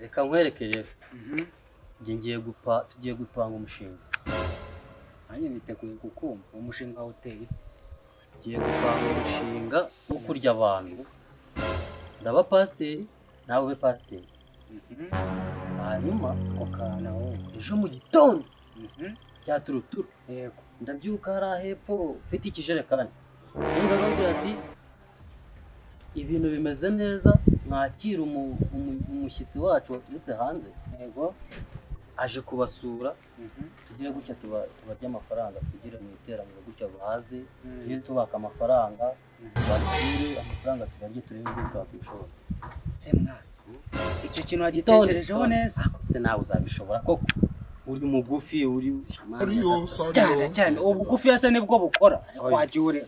Reka nkwereke rero. Njye ngiye gupa, tugiye gupanga umushinga. Nanjye niteguye kukumva. Umushinga wawe uteye? Tugiye gupanga umushinga wo kurya abantu. Ndaba pasiteri, nawe ube pasiteri. Hanyuma Ako kana wowe. ejo mu gitondo bya turuturu, ndabyuka hariya hepfo mfite ikijerekani, ndababwira ati: "Ibintu bimeze neza, mwakira umushyitsi wacu waturutse hanze, aje kubasura." Tugire gutya, tubarye amafaranga, tugire mu iteraniro gutya, baze tujye tubaka amafaranga, bature amafaranga, tubarye, turebe ibyo twakwishobora. Se mwana, icyo kintu wagitekerejeho neza? Se nawe uzabishobora koko? Uri mugufi, uri Cyane cyane ubugufi se nibwo bukora. Oya. Wagiye ureba.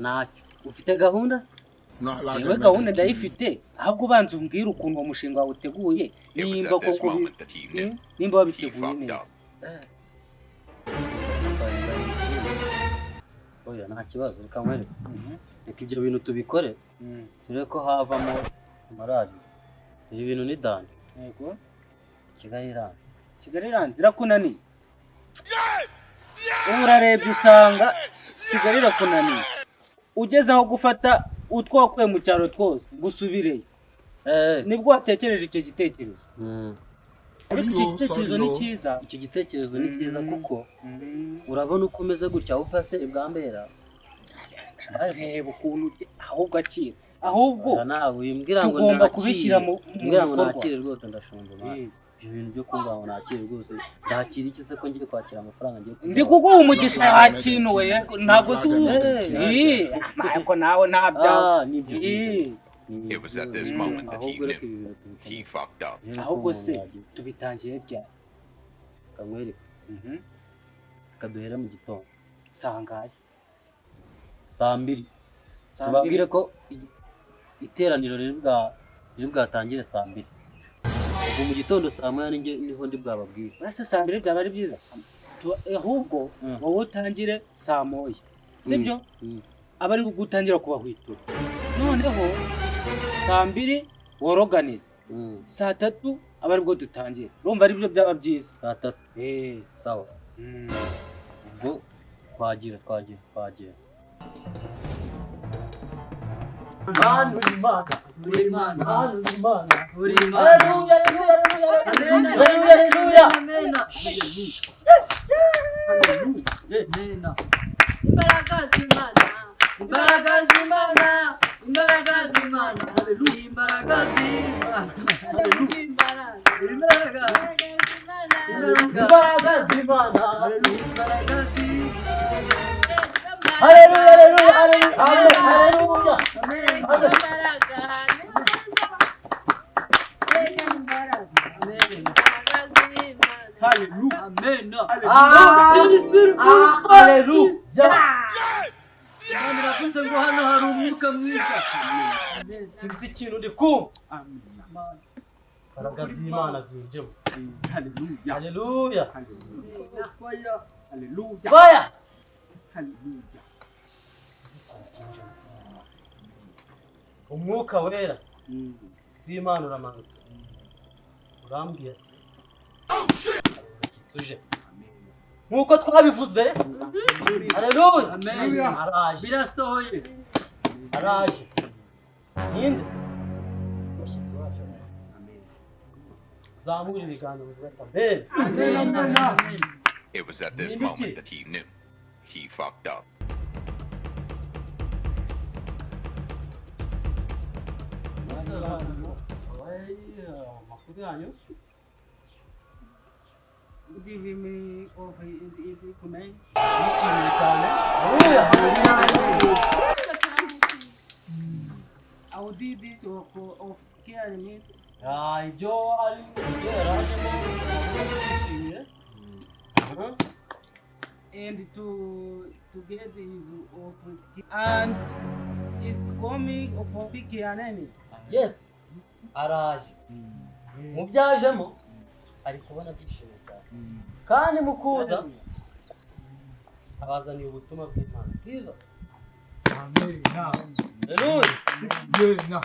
Ntacyo ufite gahunda se? Jewe gahunda ndayifite, ahubwo ubanza umbwire ukuntu uwo mushinga wawe uteguye, nimba koko nimba wabiteguye neza. Oya, nta kibazo. Reka nkwereke, reka ibyo bintu tubikore, turebe ko havamo amaradiyo. Ibi bintu ni danger. Kigali iranze. Kigali iranze, irakunaniye. Ubu urarebye usanga Kigali irakunaniye, ugeze aho gufata utwo wakuye mu cyaro twose ngo usubireyo. Nibwo watekereje icyo gitekerezo? Ariko icyo gitekerezo ni cyiza. Icyo gitekerezo ni cyiza, kuko urabona uko umeze gutya, aho pasiteri bwambera. Reba ukuntu ahubwo akira, ahubwo Oya, nawe wimbwira ngo tugomba nakire. kubishyira mu Mbwira ngo bikorwa. nakire rwose, ndashonje mwana. Ibyo bintu byo kumbwira ngo nakire rwose, ndakira iki se, ko ngiye kwakira amafaranga, ngiye Ndi kurya? kuguha umugisha hakinuwe, ntabwo si ubu. Ariko nawe nta byawe. Ah, nibyo, nibyo. It was at this moment that he Ahubwo reka knew. ibi bintu tubikore. He fucked up. Rero ko Ahubwo umuntu se yagira- tubitangiye ryari? Reka nkwereke, reka duhere mu gitondo. Sangahe? Saa 2. Saa Tubabwire 2. ko iteraniro riri bwatangire saa 2. Ubwo mu gitondo saa 1 ninjye niho ndi bwababwire. Uretse saa 2 byaba ari byiza. Ahubwo wowe utangire saa 1, sibyo? Mm. Aba ari bwo utangira kubahwitura, noneho saa 2 woroganize, saa 3 aba aribwo dutangira. Urumva aribyo byaba byiza. Saa 3. Sawa. Ubwo twagira twagira twagira. Mana, uri Imana, uri Imana, Mana, uri Imana, uri Imana. Haleluya, haleluya, haleluya, haleluya, haleluya. Amena. Imbaraga z'Imana, imbaraga z'Imana, imbaraga z'Imana, imbaraga z'Imana, imbaraga, Imbaraga z'Imana. Imbaraga z'Imana. Haleluya, haleluya, haleluya, haleluya. Imbaraga. Amena. Haleluya. Imana iravuze ngo hano hari umwuka mwiza. Sinzi ikintu ndi kumva. Imbaraga z'Imana zinjemo. Haleluya. Haleluya. Haleluya. Fire. Haleluya. Umwuka wera w'Imana uramanutse, urambwiye ati: "Hari umushyitsi uje nk'uko twabivuze." Haleluya. Amen. Araje. Birasohoye. Araje. Ninde umushyitsi wacu? Zamura ibiganza bivuga ati: "Amen." Amen. It was at this Nibiki. moment that he knew. He fucked up. Amakuru yanyu? Good evening of evening. Nishimiye cyane. Haleluya. I will do this of care me. Ah, ibyo ari ibyo yarajemo, yishimiye. And to get his of and is coming of Kianani. Yes, araje. Mu byajemo ari kubona byishimiye cyane, kandi mukuza abazaniye ubutumwa bw'Imana bwiza. Haleluya.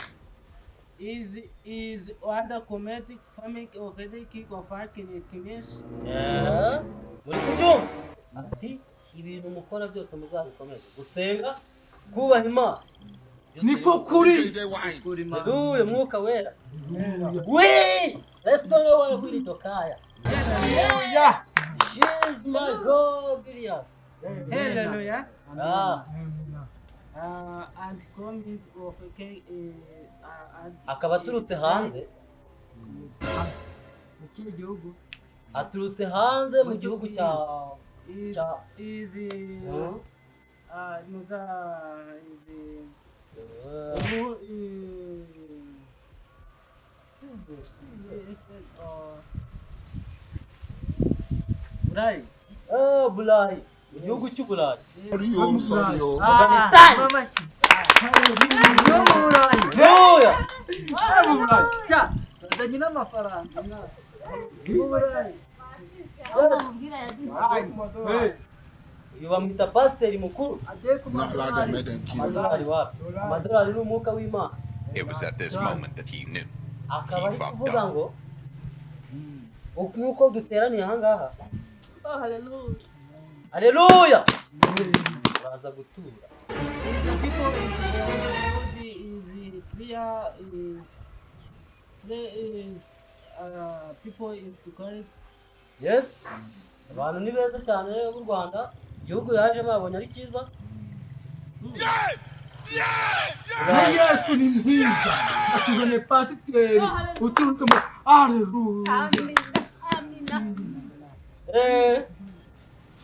Is under comedic farming already kick of English. Muri kubyumva ati ibintu mukora byose muzabikomeze gusenga, kubaha Imana. Niko kuri. Haleluya, Mwuka Wera. We! Eso wowe kuri tokaya. Hallelujah. She's my God, Gilias. Hallelujah. Ah, And comment of King and akaba aturutse hanze, Mu kihe gihugu? aturutse hanze mu gihugu cya is cya is Hmm? muza is who is Burayi. Eh, Burayi, mu gihugu cy'Uburayi. Afghanistan. Yo mu Burayi. Haleluya. Mu Burayi. Cya, bazanye n'amafaranga. Mu Burayi. Uyu bamwita pasiteri mukuru. Agiye ku madolari. Amadolari wapi? Amadolari ni umwuka w'Imana. It was at this moment that he knew. Akaba ari kuvuga ngo nk'uko duteraniye aha ngaha. Oh, hallelujah. Haleluya. Baza gutura. Is the people is is clear is there is people is correct. Yes. Abantu ni beza cyane b'u Rwanda. Igihugu yajemo yabonye ari cyiza. Na Yesu ni mwiza. Atuzaniye pasiteri uturutse mu Haleluya.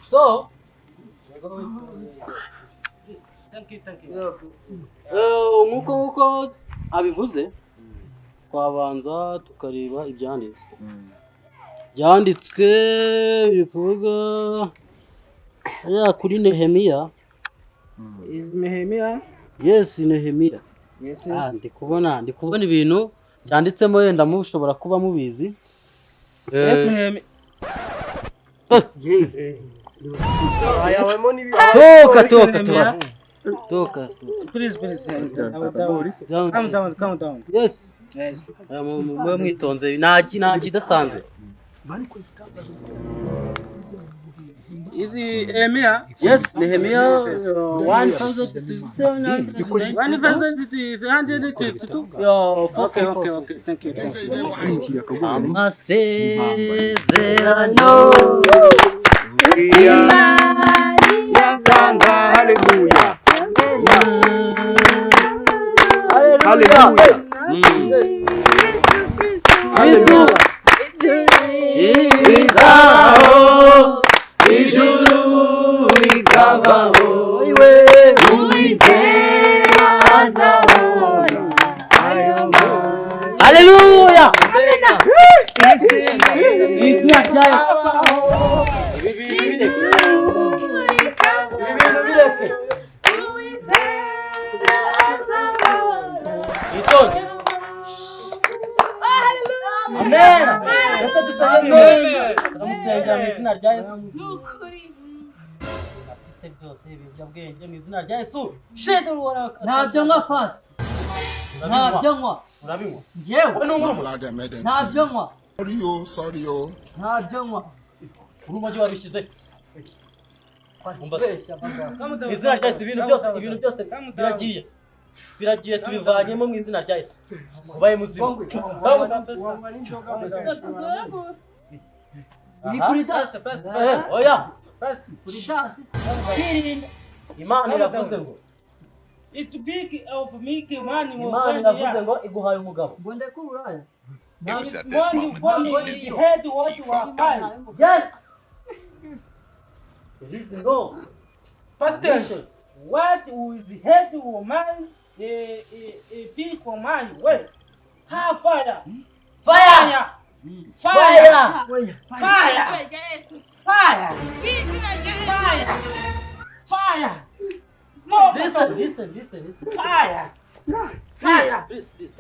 So Thank you, thank you. Nk'uko abivuze, twabanza tukareba ibyanditswe. Byanditswe biri kuvuga hariya kuri Nehemiya. Is Nehemiah? Yes, Nehemiya. Yes, Ah, ndi kubona ibintu byanditsemo, wenda mushobora kuba mubizi. Yes, Nehemiah. Toka, toka, toka, toka. Please, please. Calm down. Down. Calm down, calm down. Yes. Yes. Mube mwitonze, nta kidasanzwe. Is Nehemiah? Yes, Nehemiya 1669. 1322. Okay, okay, okay. Thank you. Thank you. Amasezerano Yatanga, haleluya. Haleluya. Kristo Izaho ijuru rikabaho, Uwiteka azabona ayo. Haleluya. Izina rya Yesu, ibi bintu bireke, ibi bintu bireke. Witonde. Amen. Ndetse dusenge, turamusengera mu izina rya Yesu. Afite byose ibiyobyabwenge, mu izina rya Yesu. Shit. Ntabyo nywa, pasi. Ntabyo nywa. Urabinywa. Njyewe Wowe ni umurumuna. ntabyo nywa. Ntabyo nywa. Urumogi wabishyize. Umva se. Kubeshya amagambo. Mu izina rya Yesu, ibintu byose, ibintu byose biragiye, biragiye, tubivanyemo mu izina rya Yesu. Ubaye muzima. Iri kuri dance. Oya. Kuri dance. Kwirinda. Imana iravuze ngo It's big of milk man. Imana iravuze ngo iguhaye umugabo. Ngo ndeke uburaya. It was at this moment that he knew. Head what He you are fucked up. find. Yes. Listen, go. Pastor, what with head woman, a big woman, wait. Ha, fire. Fire. Fire. Fire. Fire. Fire. Fire. Fire. No, Listen, listen, listen, listen. Fire. Fire. Please, please.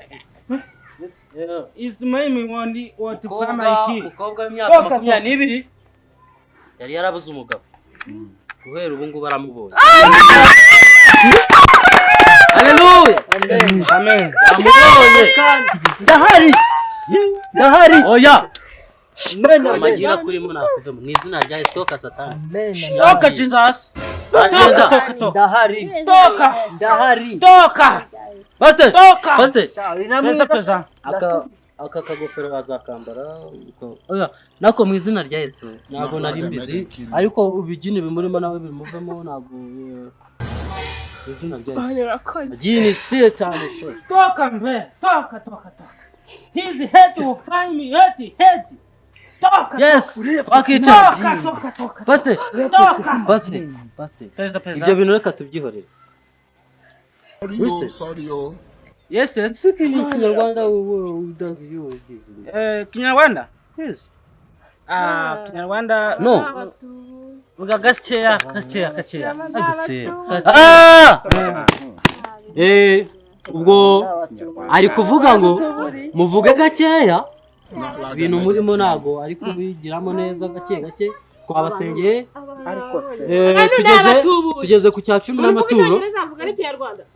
Listen. Yeah. It's my one what Umukobwa family. umukobwa w'imyaka 22 yari yarabuze umugabo, guhera ubu ngubu aramubonye. Haleluya. Amen. Yamubonye. Ndahari, ndahari. Oya. Amagina kurimo nakuvemo mu izina rya Yesu, toka Satani. Toka Jesus. Agenda. Toka, toka. Ndahari. Toka. Ndahari. Toka. Pastor. Toka. Pastor. Perezida, perezida. Aka kagofero bazakambara oya, nako mu izina rya Yesu ntabwo nari mbizi, ariko ubigini bimurimo nawe bimuvemo, ntabwo mu izina rya Yesu gini Satani sho. Toka mbe. Toka, toka, toka. His head will find me. Head, head. Toka. Yes, wakicara. Toka, toka, toka. Pastor. Toka. Pastor, pastor. Perezida, perezida. Ibyo bintu reka tubyihorere. Wise. Yes. Speaking in Kinyarwanda udazi yo. Kinyarwanda? Yes. Ah, Kinyarwanda. No. Vuga gakeya, gakeya, gakeya. Agatsera. Ah! Ubwo ari kuvuga ngo muvuge gakeya, ibintu murimo ntago ari kubigiramo neza, gake gake twabasengeye. Tugeze ku cya 10 n'amaturo,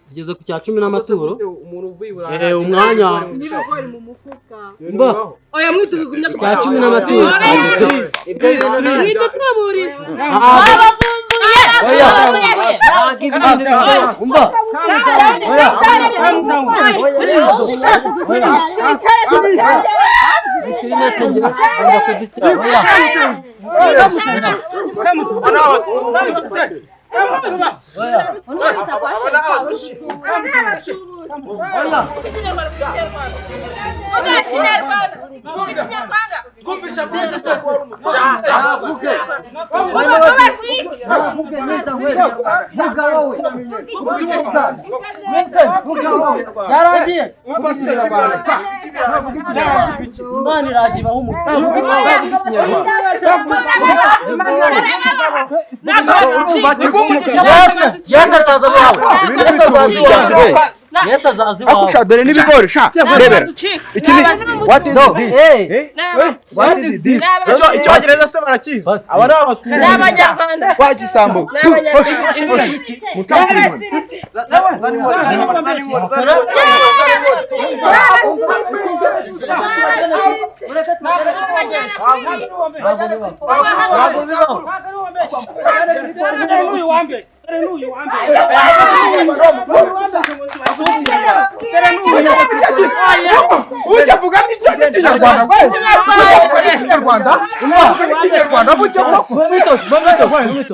tugeze ku cya 10 n'amaturo. Umwanya mba Oya, mwitubigumya. Cya 10 n'amaturo twageze. Ibyo bintu ntazi. Mwitutuburira. Oya. Umva. Interineti ngira ngomba kudutira. Oya. Vuga neza we, vuga wowe, vuga. Vuga wowe. Byaragiye. Imana iraje ibahe umugisha. Yesu azaza iwawe. Yesu azaza iwawe. Yesu azaza iwawe. Akusha dore n'ibigori sha rebera iki ni what is this? Eh, What is this? Icyongereza se barakizi, aba ni abaturage. N'abanyarwanda. Wagisambo. Ujya vuga n'ikinyarwanda, Kinyarwanda, Kinyarwanda, burya koko. Mwitoze, mwitoze, mwitoze.